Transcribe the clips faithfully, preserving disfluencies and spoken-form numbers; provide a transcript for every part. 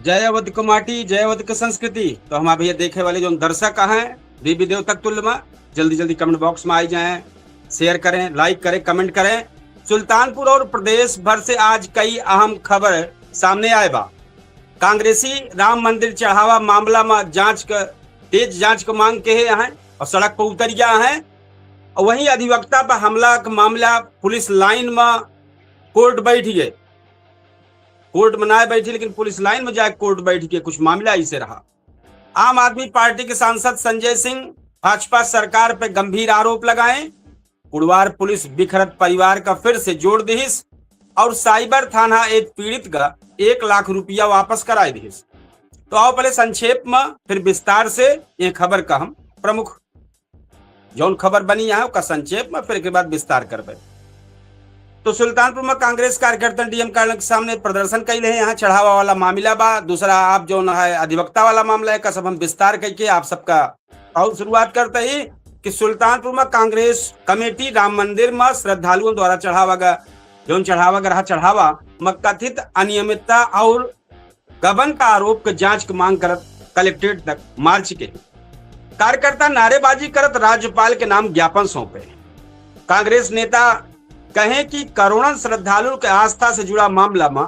जय अवध क माटी, जय अवध क संस्कृति। तो हमार भइया देखे वाले जौन दर्शक हैं, देवी देवता क तुल्य मा, जल्दी जल्दी comment box मा आई जाएँ, share करें, like करें, comment करें। सुल्तानपुर और प्रदेश भर से आज कई अहम खबर सामने आए बा। कांग्रेसी राम मंदिर चढ़ावा मामला मा जांच क, तेज जांच क मांग किहे हैं और सड़क पर उतर गया है। और वहीं अधिवक्ता पर हमला क मामला पुलिस लाइन मा कोर्ट बैठ गए, कोर्ट मा ना बैठी लेकिन पुलिस लाइन मा जाए कोर्ट बैठ के कुछ मामला ऐसे रहा। आम आदमी पार्टी के सांसद संजय सिंह भाजपा सरकार पे गंभीर आरोप लगाए। कुड़वार पुलिस बिखरत परिवार का फिर से जोड़ दिहिस और साइबर थाना एक पीड़ित का एक लाख रुपया वापस कराए दिहिस। तो आओ पहले संक्षेप में फिर विस्तार से ये खबर का हम प्रमुख जौन खबर बनी है ओका संक्षेप में, फिर के बाद विस्तार करबे। तो सुल्तानपुर में कांग्रेस कार्यकर्ता डीएम कार्यालय के सामने प्रदर्शन कैले हैं। यहाँ चढ़ावा वाला मामला बा, दूसरा आप जौन है अधिवक्ता वाला मामला है, का सब हम विस्तार करके आप सबका और शुरुआत करते ही कि सुल्तानपुर में कांग्रेस कमेटी राम मंदिर में श्रद्धालुओं द्वारा चढ़ावा गा, जौन चढ़ावा गा रहा, चढ़ावा में कथित अनियमितता और गबन का आरोप के जांच की मांग करत कलेक्ट्रेट तक मार्च के कार्यकर्ता नारेबाजी करत राज्यपाल के नाम ज्ञापन सौंपे। कांग्रेस नेता कहे कि करोड़न श्रद्धालु के आस्था से जुड़ा मामला में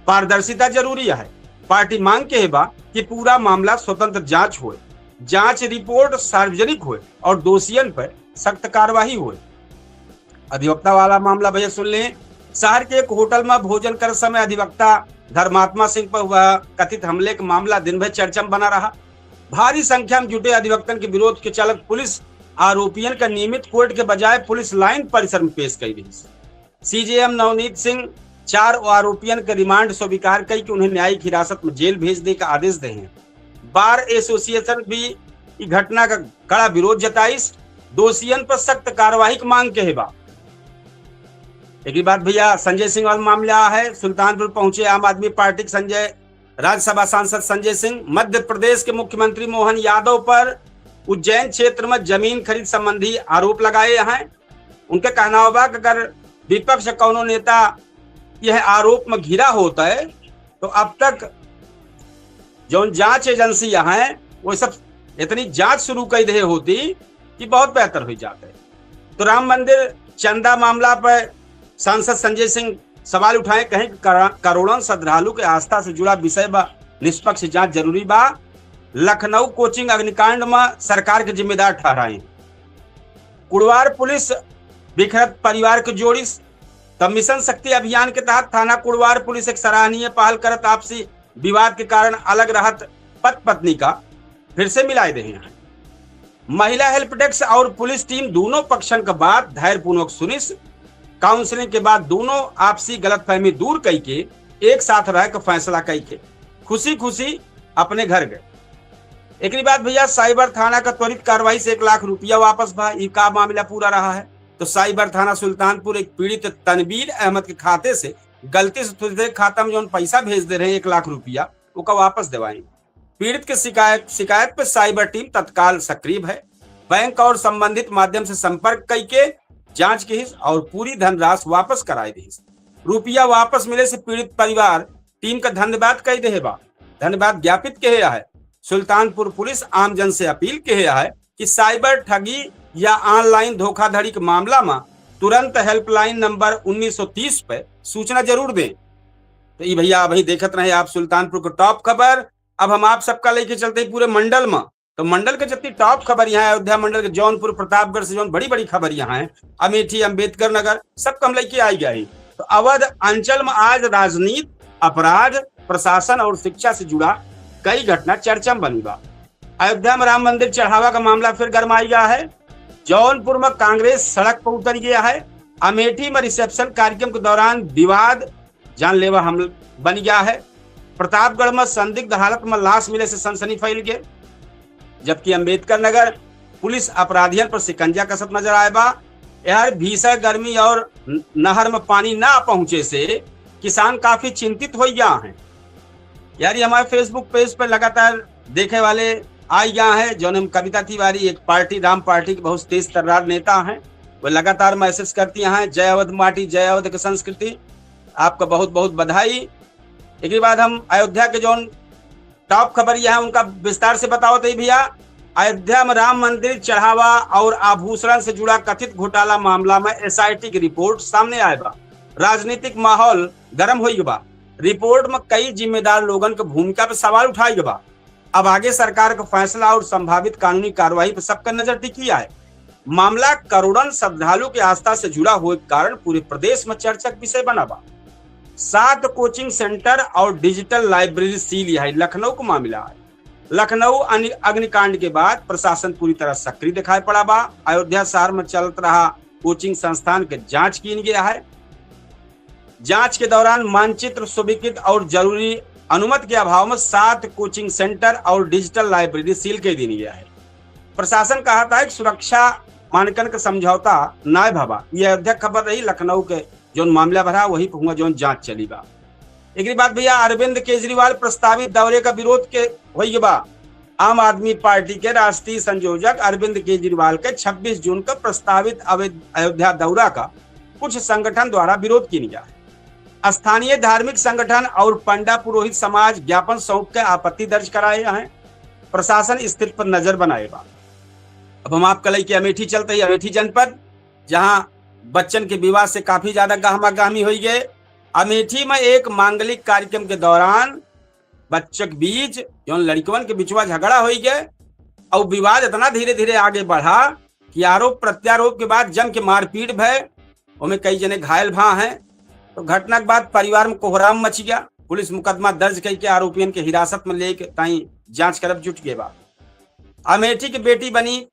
पारदर्शिता जरूरी है। पार्टी मांग के बा कि पूरा मामला स्वतंत्र जांच होए, जांच रिपोर्ट सार्वजनिक होए और दोषियन पर सख्त कार्यवाही होए। अधिवक्ता वाला मामला भैया सुन लें। शहर के एक होटल में भोजन करत समय अधिवक्ता धर्मात्मा सिंह पर हुआ कथित हमले के मामला दिन भर चर्चा में बना रहा। भारी संख्या में जुटे अधिवक्तन के विरोध के चलत पुलिस आरोपियन का नियमित कोर्ट के बजाय पुलिस लाइन परिसर में पेश कई रही। सीजेएम नवनीत सिंह चार आरोपियन के रिमांड स्वीकार कई कि उन्हें न्यायिक हिरासत में जेल भेज दे का आदेश दे हैं। बार एसोसिएशन भी ई घटना का कड़ा विरोध जताइस, दोषियन पर सख्त कार्यवाही की मांग के बा। एक ही बात भैया, संजय सिंह वाला मामला है। सुल्तानपुर पहुंचे आम आदमी पार्टी के संजय, राज्यसभा सांसद संजय सिंह मध्य प्रदेश के मुख्यमंत्री मोहन यादव पर उज्जैन क्षेत्र में जमीन खरीद संबंधी आरोप लगाए हैं। उनके कहना बा कि अगर विपक्ष कौनो नेता यह आरोप में घिरा होता है तो अब तक जौन जांच एजेंसी यहाँ है वो सब इतनी जांच शुरू कर दे होती कि बहुत बेहतर हो जाते। तो राम मंदिर चंदा मामला पर सांसद संजय सिंह सवाल उठाए, कहें कि करा-, करोड़न श्रद्धालु के आस्था से जुड़ा विषय बा, निष्पक्ष जांच जरूरी बा। लखनऊ कोचिंग अग्निकांड में सरकार के जिम्मेदार ठहराए। कुड़वार पुलिस बिखरत परिवार के जोड़िस। तब मिशन शक्ति अभियान के तहत थाना कुड़वार पुलिस एक सराहनीय पहल करत आपसी विवाद के कारण अलग रहत पत पत्नी का फिर से मिलाए दे हैं। महिला हेल्प डेस्क और पुलिस टीम दोनों पक्षन का बात धैर्यपूर्वक सुनिस। काउंसलिंग के बाद दोनों आपसी गलतफहमी दूर कई के एक साथ रह के फैसला कई के खुशी खुशी अपने घर गए। एकरी बाद भैया साइबर थाना का त्वरित कार्रवाई से एक लाख रुपया वापस भा। ई का मामला पूरा रहा है? तो साइबर थाना सुल्तानपुर एक पीड़ित तनवीर अहमद के खाते से गलती से दूसरे खाता में जौन पैसा भेज दे रहे एक लाख रुपया, ओका वापस देवाई। पीड़ित के शिकायत शिकायत पे साइबर टीम तत्काल सक्रिय है, बैंक और संबंधित माध्यम से संपर्क कई के जांच किहिस और पूरी धनराशि वापस कराई दिहिस। रुपया वापस मिले से पीड़ित परिवार टीम का धन्यवाद कई देहे बा, धन्यवाद ज्ञापित किहे है। सुल्तानपुर पुलिस आमजन से अपील किहे है कि साइबर ठगी या ऑनलाइन धोखाधड़ी के मामला में तुरंत हेल्पलाइन नंबर उन्नीस सौ तीस पे सूचना जरूर दें। तो ई भैया अभी देखत रहे आप सुल्तानपुर के टॉप खबर। अब हम आप सबका लेके चलते हैं पूरे मंडल में। तो मंडल के जितनी टॉप खबर यहाँ है, अयोध्या मंडल के जौनपुर, प्रतापगढ़ से जौन बड़ी बड़ी खबर यहाँ है, अमेठी, अंबेडकर नगर, सब हम लेके आई गए। तो अवध अंचल में आज राजनीति, अपराध, प्रशासन और शिक्षा से जुड़ा कई घटना चर्चा में बनी बा। अयोध्या में राम मंदिर चढ़ावा का मामला फिर गरमाई गया है। जौनपुर में कांग्रेस सड़क पर उतर गया है। अमेठी में रिसेप्शन कार्यक्रम के दौरान विवाद जानलेवा हमला बन गया है। प्रतापगढ़ में संदिग्ध हालत में लाश मिले से सनसनी फैल गए, जबकि अंबेडकर नगर पुलिस अपराधियन पर शिकंजा कसत नजर आए बा। यार भीषण गर्मी और न-, नहर में पानी ना पहुंचे से किसान काफी चिंतित हो गया है। यार ये हमारे Facebook पेज पर लगातार देखे वाले आई गया है, जौन हम कविता तिवारी एक पार्टी, राम पार्टी के बहुत तेज तर्रार नेता हैं, वो लगातार मैसेज करती हैं, "जय अवध माटी, जय अवध की संस्कृति।" आपका बहुत बहुत बधाई। एकरी बाद हम अयोध्या के जौन टॉप खबर यह है, उनका विस्तार से बतावत ही भैया। अयोध्या में राम मंदिर चढ़ावा और आभूषण से जुड़ा कथित घोटाला मामला में एसआईटी की रिपोर्ट सामने आए बा। राजनीतिक माहौल गरम होई बा। रिपोर्ट में कई जिम्मेदार लोगन के भूमिका पे सवाल उठाई बा। अब आगे सरकार का फैसला और संभावित कानूनी कार्रवाई पर सबका नजर टिकी आए। मामला करोड़न श्रद्धालु के आस्था से जुड़ा होए के कारण पूरे प्रदेश में चर्चा के विषय बना बा। सात कोचिंग सेंटर और डिजिटल लाइब्रेरी सील है, लखनऊ का मामला है। लखनऊ अनि-, अग्निकांड के बाद प्रशासन पूरी तरह सक्रिय दिखाई पड़ा बा। अयोध्या शहर में चलत रहा कोचिंग संस्थान के जांच कीन गया है। जांच के दौरान मानचित्र स्वीकृत और जरूरी अनुमति के अभाव में सात कोचिंग सेंटर और डिजिटल लाइब्रेरी सील कर दीन गया है। प्रशासन कहत है कि सुरक्षा मानकन के समझौता नाय भवा। ये अयोध्या खबर रही, लखनऊ के जौन मामला भरा वही पर हुआ जौन जांच चली बा। एक बाद भैया, अरविंद केजरीवाल प्रस्तावित दौरे का विरोध के होई बा। आम आदमी पार्टी के राष्ट्रीय संयोजक अरविंद केजरीवाल के छब्बीस जून का प्रस्तावित अवै-, अयोध्या दौरा का कुछ संगठन द्वारा विरोध कीन गया है। स्थानीय धार्मिक संगठन और पंडा पुरोहित समाज ज्ञापन सौंप के आपत्ति दर्ज कराए हैं। प्रशासन स्थिति पर नजर बनाए बा। अब हम आपका लइके अमेठी चलते ही अमेठी जनपद, जहां बच्चन के विवाह से काफी ज्यादा गहमा गहमी होई गए। अमेठी में एक मांगलिक कार्यक्रम के दौरान बच्चक बीच, जौन लड़कवन के बिचवा झगड़ा होई गए और विवाद इतना धीरे धीरे आगे बढ़ा कि आरोप प्रत्यारोप के बाद जम के मारपीट भय, ओमे कई जने घायल भा हैं। तो घटना के बाद परिवार में कोहराम मच गया। पुलिस मुकदमा दर्ज करके आरोपियन के हिरासत में लेके ताई जांच करब जुट गए बा। अमेठी की बेटी बनी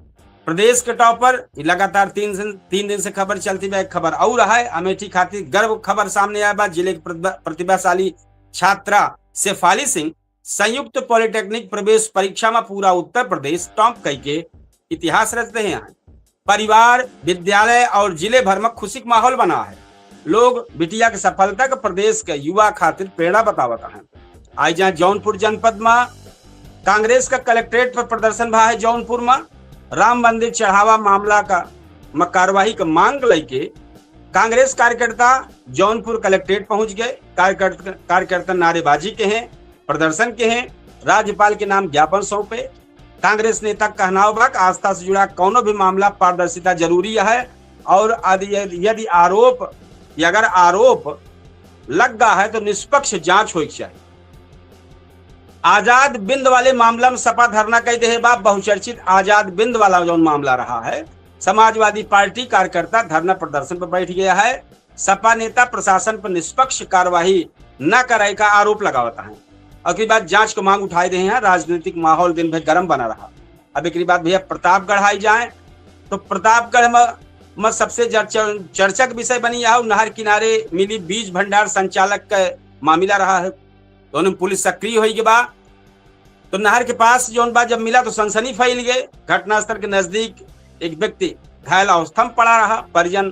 प्रदेश के टॉपर। लगातार तीन दिन, तीन दिन से खबर चलती बा। एक खबर और है, अमेठी खातिर गर्व खबर सामने आया बा। जिले के प्रतिभा-, प्रतिभाशाली छात्रा शेफाली सिंह संयुक्त पॉलिटेक्निक प्रवेश परीक्षा में पूरा उत्तर प्रदेश टॉप कई के इतिहास रच रहे हैं। परिवार, विद्यालय और जिले भर में खुशी का माहौल बना है। लोग बिटिया के सफलता के प्रदेश के युवा खातिर प्रेरणा बतावत हैं। आई जहाँ जौनपुर जनपद में कांग्रेस का कलेक्ट्रेट पर प्रदर्शन भा है। जौनपुर में राम मंदिर चढ़ावा मामला का में कार्रवाई का मांग लेके कांग्रेस कार्यकर्ता जौनपुर कलेक्ट्रेट पहुंच गए। कार्यकर्ता, कार्यकर्ता नारेबाजी के हैं, प्रदर्शन के हैं, राज्यपाल के नाम ज्ञापन सौंपे। कांग्रेस नेता कहनाव बा कि आस्था से जुड़ा कौनो भी मामला पारदर्शिता जरूरी है और यदि, यदि आरोप, अगर आरोप लग गा है तो निष्पक्ष जांच होए के चाहिए। आजाद बिंद वाले मामला में सपा धरना कई देहे बा। बहुचर्चित आजाद बिंद वाला जौन मामला रहा है, समाजवादी पार्टी कार्यकर्ता धरना प्रदर्शन पर बैठ गया है। सपा नेता प्रशासन पर निष्पक्ष कार्यवाही न करे का आरोप लगावत हैं। और की बात जांच को मांग उठाए रहे हैं। राजनीतिक माहौल दिन भर गर्म बना रहा। अब एक बात भैया, प्रतापगढ़ आई जाए तो प्रतापगढ़ में, में सबसे जर-, चर-, चर्चा के विषय बनी है नहर किनारे मिली बीज भंडार संचालक का मामला रहा है। तो उन्हें पुलिस सक्रिय होई के बा। तो नहर के पास जौन बा जब मिला तो सनसनी फैल गए। घटनास्थल के नजदीक एक व्यक्ति घायल अवस्था में पड़ा रहा। परिजन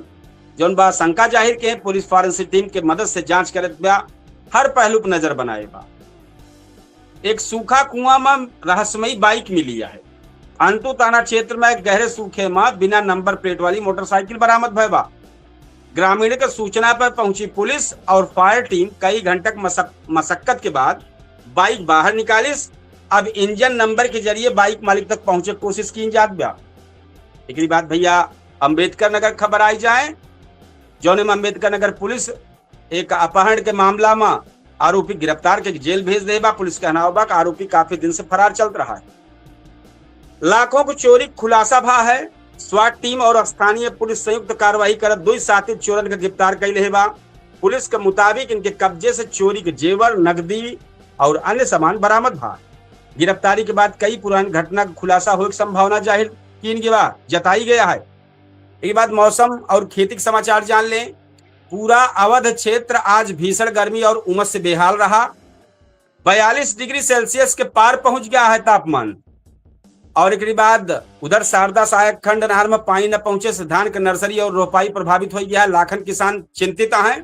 जौन बा शंका जाहिर के पुलिस फॉरेंसिक टीम के मदद से जांच करत बा, हर पहलू पर नजर बनाए बा। एक सूखा कुआं में रहस्यमयी बाइक मिली है। अंटू थाना क्षेत्र में एक गहरे सूखे में बिना नंबर प्लेट वाली मोटरसाइकिल बरामद भय बा। ग्रामीण के सूचना पर पहुंची पुलिस और फायर टीम कई घंटक मशक-, मशक्कत के बाद बाइक बाहर निकालिस। अब इंजन नंबर के जरिए बाइक मालिक तक पहुंचे के कोशिश की जात बा। एकरी बाद भैया अम्बेडकर नगर खबर आई जाए, जौने में अम्बेडकर नगर पुलिस एक अपहरण के मामला में आरोपी गिरफ्तार के जेल भेज दे बा। पुलिस कहनाव बा कि आरोपी काफी दिन से फरार चलत रहा है। लाखों की चोरी खुलासा भा है। स्वाट टीम और स्थानीय पुलिस संयुक्त कार्रवाई करत दुई साथी चोरन के गिरफ्तार कई लेहे बा। पुलिस के मुताबिक इनके कब्जे से चोरी के जेवर, नकदी और अन्य सामान बरामद भा। गिरफ्तारी के बाद कई पुरान घटना के खुलासा होए के संभावना जाहिर कीन गया, जताई गया है। एक बाद मौसम और खेती के समाचार जान लें। पूरा अवध क्षेत्र आज भीषण गर्मी और उमस से बेहाल रहा। बयालीस डिग्री सेल्सियस के पार पहुंच गया है तापमान। और एकरी बाद उधर शारदा सहायक खंड नहर में पानी न पहुंचे से धान के नर्सरी और रोपाई प्रभावित हो गया है। लाखन किसान चिंतित हैं।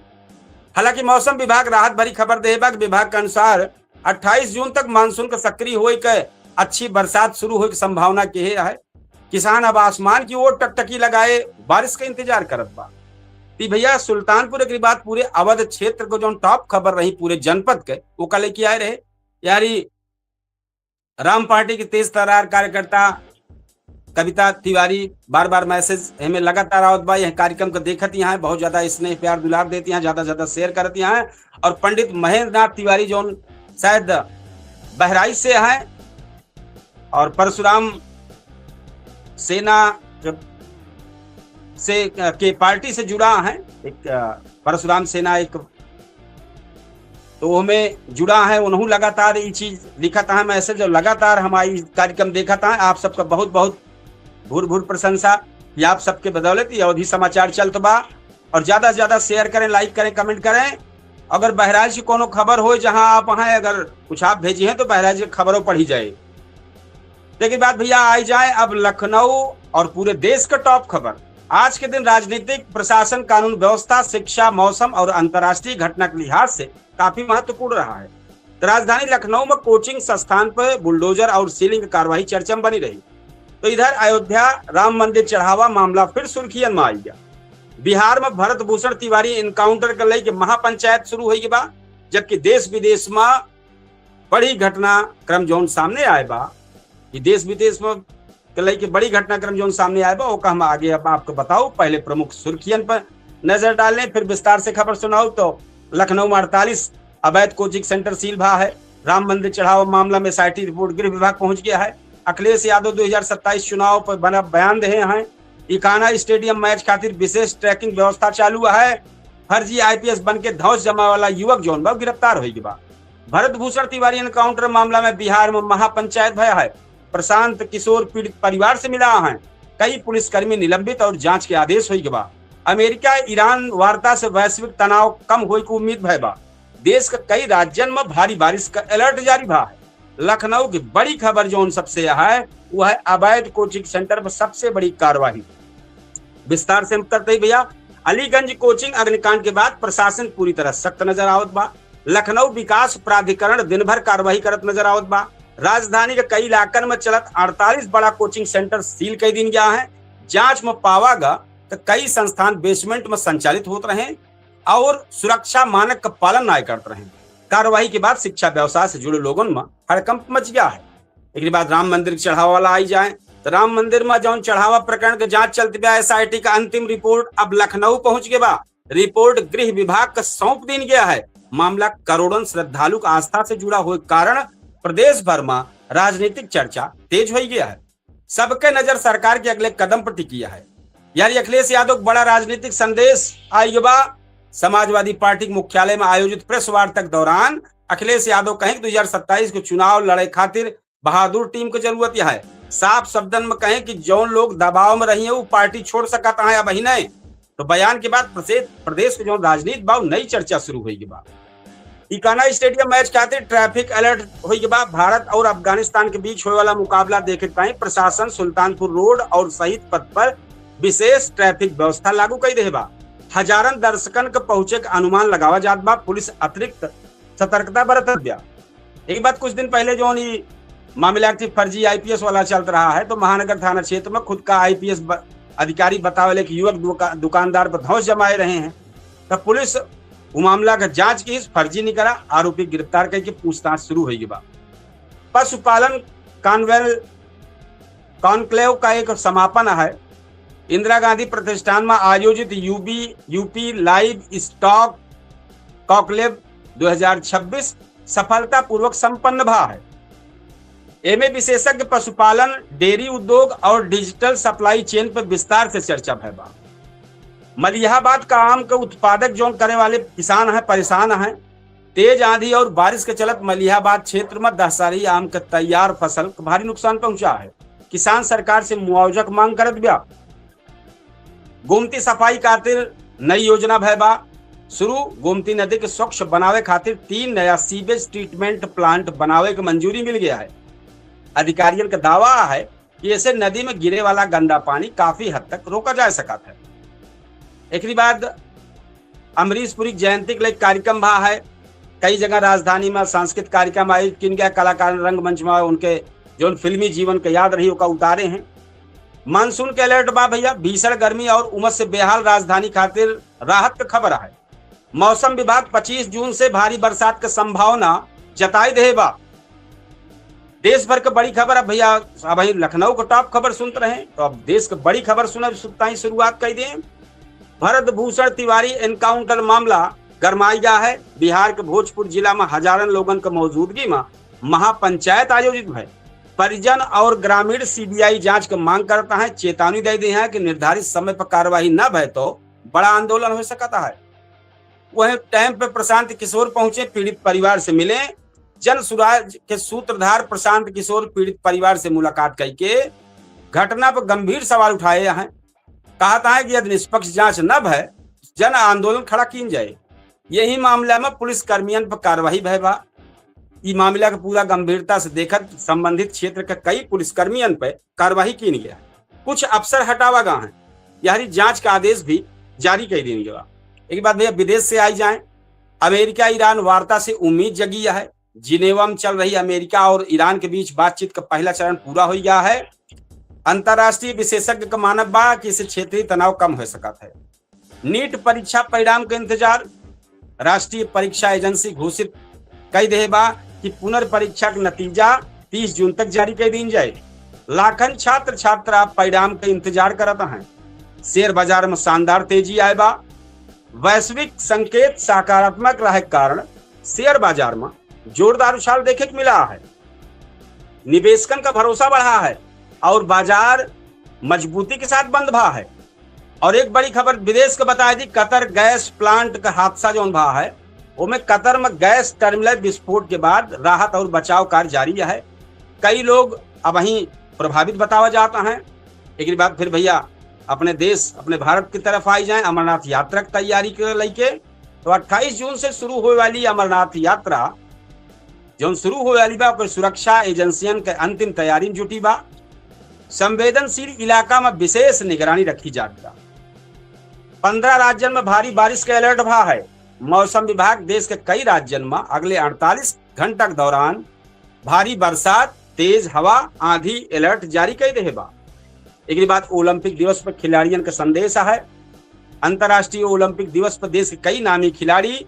हालांकि मौसम विभाग राहत भरी खबर देहे बा कि विभाग के अनुसार अट्ठाईस जून तक मानसून के सक्रिय होए के अच्छी बरसात शुरू होए के संभावना के है। किसान अब आसमान की ओर टकटकी लगाए बारिश का इंतजार करत बा। ती भैया सुल्तानपुर एकरी बाद पूरे अवध क्षेत्र को जौन टॉप खबर रही पूरे जनपद के, ओका लेके आए रहे। यारी राम पार्टी की तेज तर्रार कार्यकर्ता कविता तिवारी बार बार मैसेज हमें लगातार आवत बा। यह कार्यक्रम को देखत यहाँ है, बहुत ज्यादा स्नेह प्यार दुलार देती हैं, ज्यादा ज्यादा शेयर करती हैं। और पंडित महेंद्र नाथ तिवारी जौन शायद बहराइच से हैं और परशुराम सेना के, से के पार्टी से जुड़ा है, एक अ, परशुराम सेना एक, तो हमें जुड़ा है, उन्हों लगातार ये चीज लिखत हैं मैसेज और लगातार हमारी कार्यक्रम देखत हैं। आप सबका बहुत बहुत भूर भूर प्रशंसा कि आप सबके बदौलत ये अवधी समाचार चलत बा। और ज्यादा से ज्यादा शेयर करें, लाइक करें, कमेंट करें। अगर बहराइच की कोनो खबर हो जहां आप हैं, अगर कुछ आप भेजी हैं तो बहराइच की खबरों पढ़ी जाए। लेकिन बात भैया आई जाए अब लखनऊ और पूरे देश का टॉप खबर। आज के दिन राजनीतिक, प्रशासन, कानून व्यवस्था, शिक्षा, मौसम और अंतर्राष्ट्रीय घटना के लिहाज से काफी महत्वपूर्ण रहा है। तो राजधानी लखनऊ में कोचिंग संस्थान पर बुलडोजर और सीलिंग कार्रवाई चर्चा में बनी रही। तो इधर अयोध्या राम मंदिर चढ़ावा मामला फिर सुर्खियन में आई गया। बिहार में भरत भूषण तिवारी एनकाउंटर के लेके महापंचायत शुरू होई बा, जबकि देश विदेश में बड़ी घटनाक्रम जौन सामने आए बा, कि देश विदेश में के लेके बड़ी घटनाक्रम जौन सामने आए बा, ओका हम आगे अब आपको बताओ। पहले प्रमुख सुर्खियन पर नजर डालें, फिर विस्तार से खबर सुनाओ। तो लखनऊ में अड़तालीस अवैध कोचिंग सेंटर सील भा है। राम मंदिर चढ़ावा मामला में एसआईटी रिपोर्ट गृह विभाग पहुंच गया है। अखिलेश यादव दो हज़ार सत्ताईस चुनाव पर बना बयान दे हैं। इकाना स्टेडियम मैच खातिर विशेष ट्रैकिंग व्यवस्था चालू है। फर्जी आईपीएस बन के धौंस जमावे वाला युवक जौन बा गिरफ्तार होई बा। भरत भूषण तिवारी एनकाउंटर मामला में बिहार में महापंचायत भया है। प्रशांत किशोर पीड़ित परिवार से मिला है। कई पुलिसकर्मी निलंबित और जांच के आदेश होई बा। अमेरिका ईरान वार्ता से वैश्विक तनाव कम होई की उम्मीद भय बा। देश के कई राज्यन में भारी बारिश का अलर्ट जारी भा है। लखनऊ की बड़ी खबर जौन सबसे है, वो है अवैध कोचिंग सेंटर पर सबसे बड़ी कार्रवाई। विस्तार से हम करते ही भैया, अलीगंज कोचिंग अग्निकांड के बाद प्रशासन पूरी तरह सख्त नजर आवत बा। लखनऊ विकास प्राधिकरण दिन भर कार्रवाई करत नजर आवत बा। राजधानी के कई इलाकन में चलत अड़तालीस बड़ा कोचिंग सेंटर सील कर दीन गया है। जांच में पावा गा तो कई संस्थान बेसमेंट में संचालित होत रहे और सुरक्षा मानक का पालन ना करत रहे। कार्रवाई के बाद शिक्षा व्यवसाय से जुड़े लोगन में हड़कंप मच गया है। एक बाद राम मंदिर के चढ़ावा वाला आई जाए, तो राम मंदिर में जौन चढ़ावा प्रकरण के जांच चलत बा, एसआईटी का अंतिम रिपोर्ट अब लखनऊ पहुंच गया बा। रिपोर्ट गृह विभाग का सौंप दीन गया है। मामला करोड़न श्रद्धालु का आस्था से जुड़ा होए कारण प्रदेश भर में राजनीतिक चर्चा तेज हो गया है। सबके नजर सरकार के अगले कदम पर टिकी है। यार, अखिलेश यादव का बड़ा राजनीतिक संदेश आई बा। समाजवादी पार्टी के मुख्यालय में आयोजित प्रेस वार्ता के दौरान अखिलेश यादव कहें कि दो हज़ार सत्ताईस के चुनाव लड़े खातिर बहादुर टीम के जरूरत है। साफ शब्दन में कहें कि जौन लोग दबाव में रही हैं, वो पार्टी छोड़ सकत हैं अब ही नहीं। तो बयान के बाद प्रदेश, प्रदेश के जौन राजनीति बा, नई चर्चा शुरू होई बा। इकाना स्टेडियम मैच खातिर ट्रैफिक अलर्ट होई बा। भारत और अफगानिस्तान के बीच होए वाला मुकाबला देखे ताई प्रशासन सुल्तानपुर रोड और शहीद पथ पर विशेष ट्रैफिक व्यवस्था लागू कई दे बा। हजारन दर्शकन के पहुंचे के अनुमान लगावा जात बा। पुलिस अतिरिक्त सतर्कता बरतत बा। एक बात, कुछ दिन पहले जौन ई मामला के फर्जी आईपीएस वाला चलत रहा है, तो महानगर थाना क्षेत्र में खुद का आईपीएस ब-, अधिकारी बतावे वाले एक युवक दुका-, दुकानदार पर धौंस जमाए रहे हैं। तब पुलिस वो मामला का जांच की, फर्जी निकला, आरोपी गिरफ्तार करके पूछताछ शुरू होई बा। पशुपालन कॉन्वेल कॉन्क्लेव का एक समापन है। इंदिरा गांधी प्रतिष्ठान में आयोजित यूबी, यूपी लाइव स्टॉक कॉन्क्लेव दो हज़ार छब्बीस सफलतापूर्वक संपन्न भा है। एमे विशेषज्ञ पशुपालन, डेयरी उद्योग और डिजिटल सप्लाई चेन पर विस्तार से चर्चा भय बा। मलिहाबाद का आम के उत्पादक जौन करे वाले किसान हैं, परेशान हैं। तेज आंधी और बारिश के चलत मलिहाबाद क्षेत्र में दशहरी आम के तैयार फसल के भारी नुकसान पहुंचा है। किसान सरकार से मुआवजा की मांग करत बा। गोमती सफाई खातिर नई योजना भय बा शुरू। गोमती नदी के स्वच्छ बनावे खातिर तीन नया सीवेज ट्रीटमेंट प्लांट बनावे के मंजूरी मिल गया है। अधिकारियन का दावा है कि ऐसे नदी में गिरे वाला गंदा पानी काफी हद तक रोका जा सकत है। एकरी बाद अमरीश पुरी जयंती के लिए कार्यक्रम भा है। कई जगह राजधानी में सांस्कृतिक कार्यक्रम आयोजित किन गया। कलाकार रंगमंच में उनके जौन फिल्मी जीवन के याद रही, ओका उतारे हैं। मानसून के अलर्ट बा भैया। भीषण गर्मी और उमस से बेहाल राजधानी खातिर राहत के खबर है। मौसम विभाग पच्चीस जून से भारी बरसात के संभावना जताई दे बा। देश भर के बड़ी खबर। अब भैया, अब भाई लखनऊ के टॉप खबर सुनत रहे, तो अब देश के बड़ी खबर सुनब, सुनता ही शुरुआत कर दें। भरत भूषण तिवारी एनकाउंटर मामला गरमाई गया है। बिहार के भोजपुर जिला में हजारन लोगन के मौजूदगी में महापंचायत आयोजित भय। परिजन और ग्रामीण सीबीआई जांच के मांग करता है, चेतावनी दे दी है कि निर्धारित समय पर कार्रवाई न भय तो बड़ा आंदोलन हो सकता है। वहीं टाइम पे प्रशांत किशोर पहुंचे, पीड़ित परिवार से मिले। जन सुराज के सूत्रधार प्रशांत किशोर पीड़ित परिवार से मुलाकात करके घटना पर गंभीर सवाल उठाए हैं। कहता है कि यदि निष्पक्ष जांच न भय, जन आंदोलन खड़ा कीन जाए। यही मामला में पुलिस कर्मियन पर कार्रवाई भय बा। ई मामला के पूरा गंभीरता से देखत संबंधित क्षेत्र के कई पुलिसकर्मियन पर कार्रवाई कीन गया। कुछ अफसर हटावा गा हैं, यानी जांच का आदेश भी जारी कर दीन गया। एक बात भैया, विदेश से आई जाए, अमेरिका ईरान वार्ता से उम्मीद जगी है। जिनेवा में चल रही अमेरिका और ईरान के बीच बातचीत का पहला चरण पूरा हो गया है। अंतर्राष्ट्रीय विशेषज्ञ का मानब बा कि इससे क्षेत्रीय तनाव कम हो सकत है। नीट परीक्षा परिणाम के इंतजार। राष्ट्रीय परीक्षा एजेंसी घोषित कई देहे बा कि पुनर्परीक्षा के नतीजा तीस जून तक जारी कर दीन जाए। लाखन छात्र छात्रा परिणाम के इंतजार करत हैं। शेयर बाजार में शानदार तेजी आए बा। वैश्विक संकेत सकारात्मक रहे के कारण शेयर बाजार में जोरदार उछाल देखे के मिला है। निवेशकन का भरोसा बढ़ा है और बाजार मजबूती के साथ बंद भा है। और एक बड़ी खबर विदेश के बताई दी, कतर गैस प्लांट का हादसा जौन भा है, ओमे कतर में गैस टर्मिनल विस्फोट के बाद राहत और बचाव कार्य जारी है। कई लोग अब वहीं प्रभावित बतावा जाता है। एक बात फिर भैया, अपने देश, अपने भारत की तरफ आई जाए, अमरनाथ यात्रा की तैयारी के लेके। तो अट्ठाईस जून से शुरू होए वाली अमरनाथ यात्रा जौन शुरू होए वाली बा, ओकर सुरक्षा एजेंसियन के अंतिम तैयारी में जुटी बा। संवेदनशील इलाका में विशेष निगरानी रखी जात बा। पन्द्रह राज्यन में भारी बारिश के अलर्ट भा है। मौसम विभाग देश के कई राज्यन में अगले अड़तालीस घंटा के दौरान भारी बरसात, तेज हवा, आंधी अलर्ट जारी कर देहे बा। एकरे बाद ओलंपिक दिवस पर खिलाड़ियन का संदेश है। अंतर्राष्ट्रीय ओलंपिक दिवस पर देश के कई नामी खिलाड़ी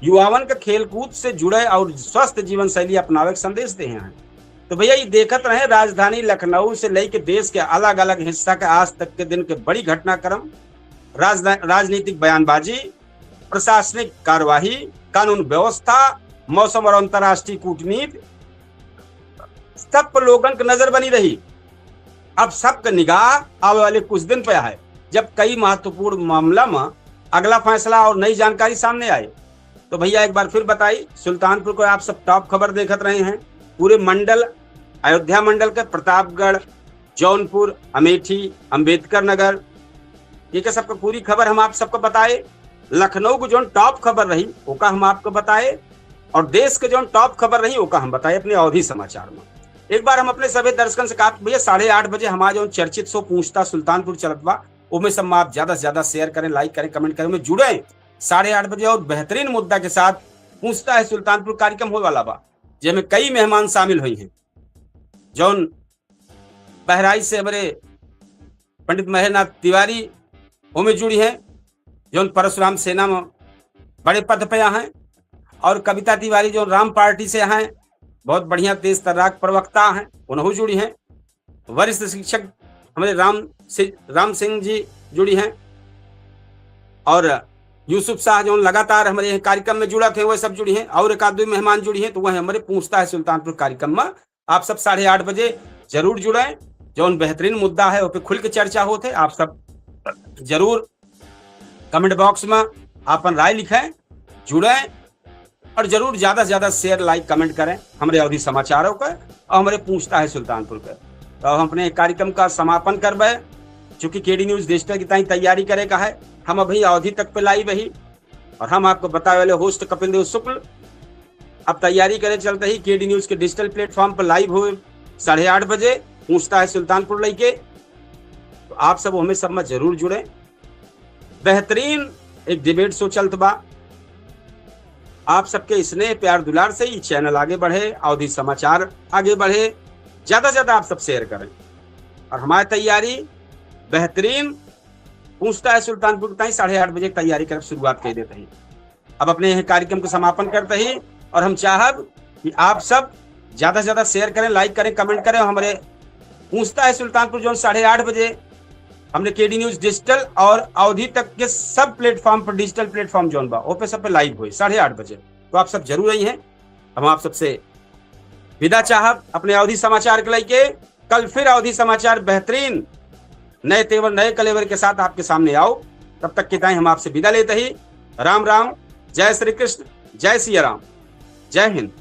युवावन के खेलकूद से जुड़े और स्वस्थ जीवन शैली अपनावे के संदेश देहे हैं। तो भैया, ये देखत रहे राजधानी लखनऊ से लेके देश के अलग-अलग हिस्सा के आज तक के दिन के बड़ी घटनाक्रम, राजधा-, राजनीतिक बयानबाजी, प्रशासनिक कार्यवाही, कानून व्यवस्था, मौसम और अंतर्राष्ट्रीय कूटनीति, सब पर लोगन के नजर बनी रही। अब सबके निगाह आवे वाले कुछ दिन पे आए, जब कई महत्वपूर्ण मामला में अगला फैसला और नई जानकारी सामने आए। तो भैया, एक बार फिर बताई, सुल्तानपुर को आप सब टॉप खबर देखत रहे हैं। पूरे मंडल, अयोध्या मंडल के प्रतापगढ़, जौनपुर, अमेठी, अंबेडकर नगर, ये के सबके पूरी खबर हम आप सबको बताए। लखनऊ को जौन टॉप खबर रही, ओका हम आपको बताए, और देश के जौन टॉप खबर रही, ओका हम बताए अपने अवधी समाचार में। एक बार हम अपने सभी दर्शकन से कहा, भैया, साढ़े आठ बजे हमारा जौन चर्चित शो पूछता सुल्तानपुर चलत बा, ओमे सब में आप ज्यादा से ज्यादा शेयर करें, लाइक करें, कमेंट करें, ओमे जुड़े साढ़े आठ बजे और बेहतरीन मुद्दा के साथ पूछता है सुल्तानपुर कार्यक्रम होए वाला बा, जेमे कई मेहमान शामिल हुई हैं। जौन बहराइच से हमारे पंडित महेंद्रनाथ तिवारी ओमे जुड़ी हैं, जौन परशुराम सेना में बड़े पद पे हैं, और कविता तिवारी जौन राम पार्टी से हैं, बहुत बढ़िया तेज तर्राक प्रवक्ता हैं, उनहू जुड़ी हैं। वरिष्ठ शिक्षक हमारे राम सि-, राम सिंह जी जुड़ी हैं, और यूसुफ शाह जौन लगातार हमारे यह कार्यक्रम में जुड़ा थे, वह सब जुड़ी हैं, और एक आध दो मेहमान जुड़ी हैं, तो वह हमारे पूछता है सुल्तानपुर कार्यक्रम में आप सब साढ़े आठ बजे जरूर जुड़ें। जौन बेहतरीन मुद्दा है, ओपे खुल के चर्चा होत है। आप सब जरूर कमेंट बॉक्स में आपन राय लिखें, जुड़ें, और जरूर ज्यादा से ज्यादा शेयर, लाइक, कमेंट करें हमरे अवधी समाचारों का और हमरे पूछता है सुल्तानपुर का। तो हम अपने कार्यक्रम का समापन करबे, चूंकि केडी न्यूज डिजिटल की ताई तैयारी करे का है। हम अभी अवधी तक पे लाइव ही, और हम आपको बतावे वाले होस्ट कपिल देव शुक्ल। अब तैयारी करे चलते ही केडी न्यूज के डिजिटल प्लेटफॉर्म पर लाइव हुए साढ़े आठ बजे, पूछता है सुल्तानपुर लइके। तो आप सब हमें सब में जरूर जुड़े। बेहतरीन एक डिबेट शो चलत बा। आप सबके स्नेह, प्यार, दुलार से ये चैनल आगे बढ़े, अवधी समाचार आगे बढ़े, ज्यादा से ज्यादा आप सब शेयर करें। और हमारी तैयारी बेहतरीन पूछता है सुल्तानपुर ताई साढ़े आठ बजे तैयारी करब शुरुआत कर देते ही। अब अपने यह कार्यक्रम को समापन करते ही, और हम चाहब कि आप सब ज्यादा से ज्यादा शेयर करें, लाइक करें, कमेंट करें। और हमरे पूछता है सुल्तानपुर जौन साढ़े आठ बजे हमरे केडी न्यूज डिजिटल और अवधी तक के सब प्लेटफॉर्म पर, डिजिटल प्लेटफॉर्म जौन बा, वो पे सब पे लाइव होई साढ़े आठ बजे। तो आप सब जरूर आई हैं। हम आप सबसे विदा चाहब अपने अवधी समाचार के लेके। कल फिर अवधी समाचार बेहतरीन नए तेवर, नए कलेवर के साथ आपके सामने आओ। तब तक के ताईं हम आपसे विदा लेते ही राम राम, जय श्री कृष्ण, जय सिया राम, जय हिंद।